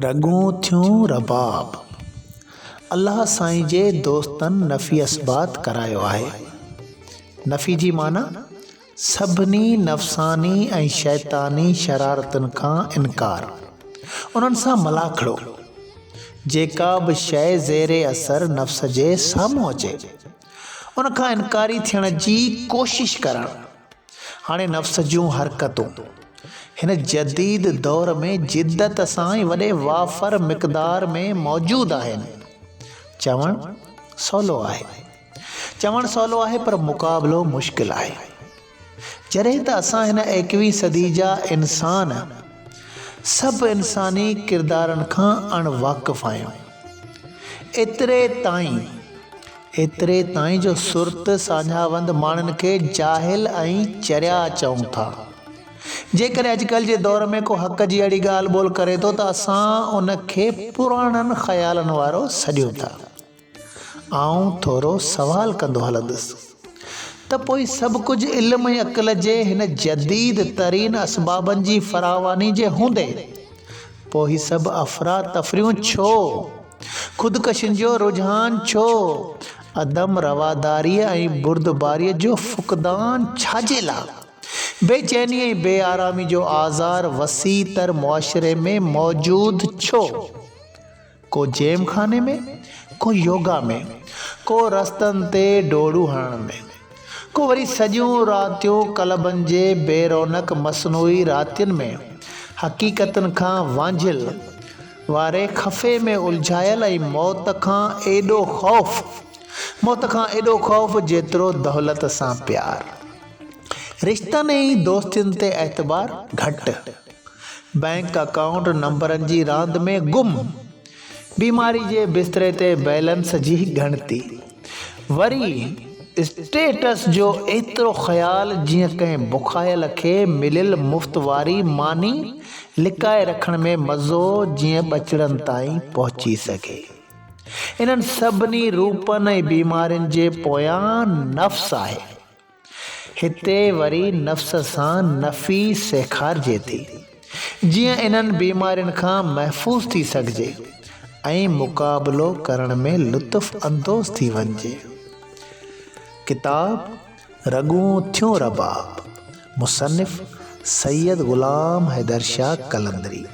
رڳون ٿيون رباب. الله سائين جي دوستن نفي اثبات ڪرايو آهي. نفي جي معنيٰ سڀني نفساني ۽ شيطاني شرارتن کان انڪار، انهن سان ملاکڙو، جيڪا به شيء زير اثر نفس جي سامهون اچي، ان کان انڪاري ٿيڻ جي ڪوشش ڪرڻ. هاڻي نفس جون حرڪتون هن جديد دور ۾ جدت سان ۽ وڏي وافر مقدار ۾ موجود آهن. چوڻ سولو آهي. چوڻ سولو آهي پر مقابلو مشڪل آهي. جڏهن ته اسان هن ايڪويهين صدي جا انسان سڀ انساني ڪردارن کان اڻ واقف آهيون. ايتري تائين ايتري تائين جو سرت ساڃاهوند ماڻهن کي جاهل ۽ چريا چئون ٿا. جيڪڏهن اڄڪلهه جي دور ۾ ڪو حق جي اهڙي ڳالهه ٻولهه ڪري ٿو ته اسان ان کي پراڻن خيالن وارو سڏيون ٿا. آئون ٿورو سوال ڪندو هلندس ته پوء سڀ ڪجهه علم ۽ عقل جي هن جديد ترين اسبابن جي فراواني جي هوندي پوء هي سڀ افراتفريون ڇو؟ خودڪشين جو رجحان ڇو؟ عدم رواداريء ۽ بردباريء جو فقدان ڇا جي لاء؟ بيچيني ۽ بي آرامي جو آزار وسيع تر معاشري ۾ موجود ڇو؟ ڪو جيم خاني ۾، ڪو يوگا ۾، ڪو رستن تي ڊوڙون هڻڻ ۾، ڪو وري سڄيون راتيون ڪلبن جي بي رونق مصنوعي راتين ۾ حقيقتن کان وانجهيل واري خفي ۾ الجهايل ۽ موت کان ايڏو خوف، موت کان ايڏو خوف جيترو دولت سان پيار. رشتن ۽ دوستين تي اعتبار گهٽ. بئنڪ اڪائونٽ نمبرن جي راند ۾ گم. بيماري جي بستري تي بيلنس جي ڳڻتي. وري اسٽيٽس جو ايترو خيال جيئن ڪنهن بکايل کي مليل مفت واري ماني لڪائي رکڻ ۾ مزو جيئن ٻچڙن تائين پهچي سگهي. انهن سڀني روپن ۽ بيمارين جي پويان نفس آهي. هتي وري نفس سان نفي سيکارجي ٿي، جيئن انهن بيمارين کان محفوظ ٿي سگهجي ۽ مقابلو ڪرڻ ۾ لطف اندوز ٿي وڃجي. ڪتاب، رڳون ٿيون رباب، مصنف، سيد غلام حيدر شاهه قلندري.